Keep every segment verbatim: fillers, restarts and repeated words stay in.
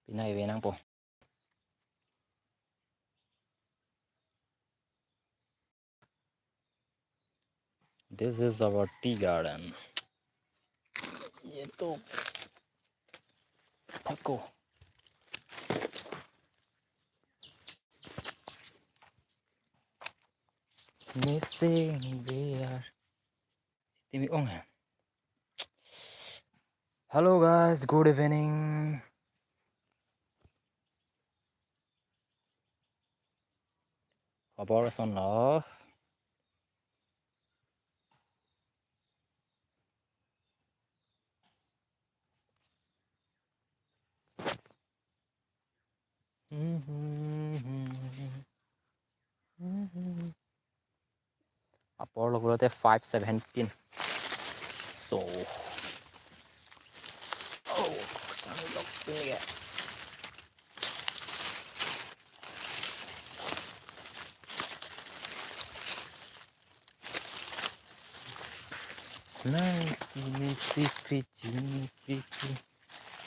Pina iwe nangpo. This is our tea garden. Ye to. Thako. Missing we are. Timi ong hai. Hello guys, good evening. Khobor ason lo. Apor lo pulote five seventeen. So. Oh, sampai lok pini ya. Nang ini fifty, ini fifty.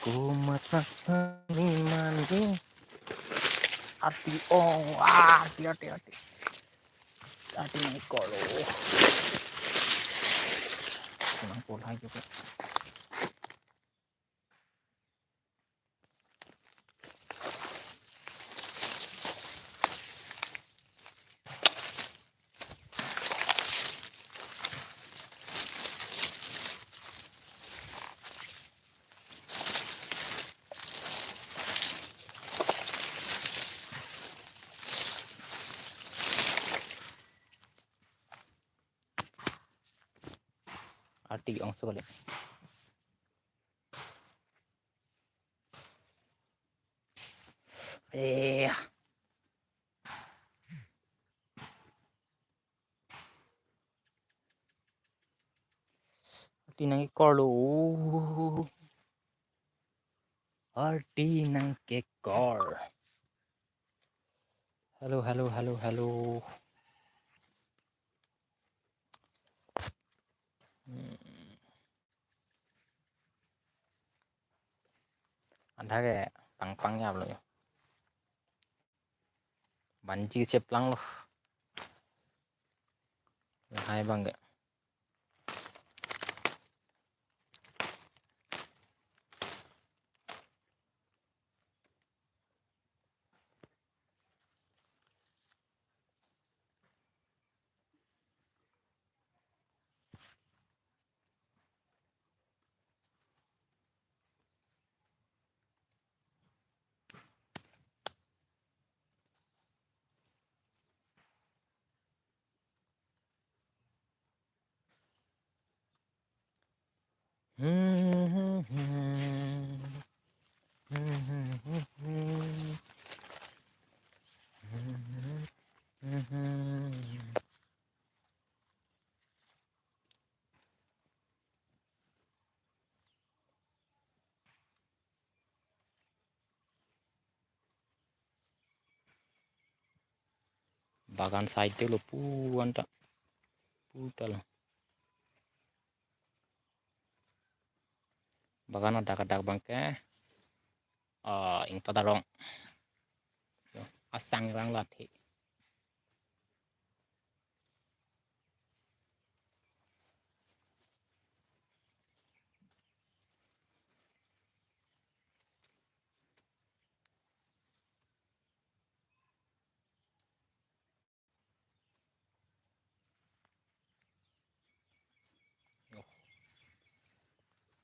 Komat nasa ni mandi. Arti ong, ah, arti, arti, arti. Arti nangkolo. Nangkolo aja kok. Arti ong so kali. Eh. Arti nangkekor lo. Arti nangkekor. Hello, hello, hello, hello. Hmm. Anta ke pangpang ya lo ya. Banji cheplang lo. Lahai abang ke. Bagan side te lo pu anta. Pu ta lo. Bagan adak adak abang ke. Ah, ingta ta rong. Yo, asang rang lat he.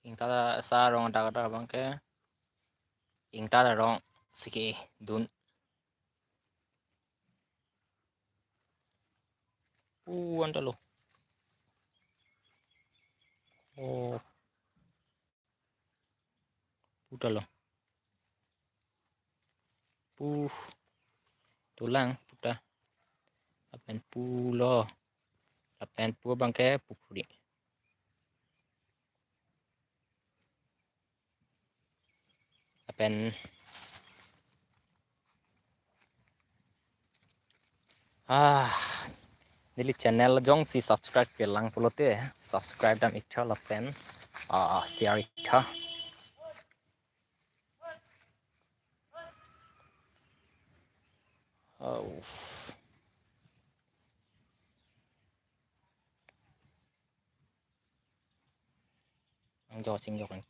Ingta ta sa rong adak adak abang ke. Ingta ta rong sike dun. Pu anta lo. Oh. Pu ta lo. Pu. Tulang pu ta. Lapen pu lo. Lapen pu abang ke pukri. Lapen, ah, neli channel jongsi subscribe kelang pulote, subscribe dam ik tha lapen, ah, share ik tha. Oh. Ang jo sing jo kan.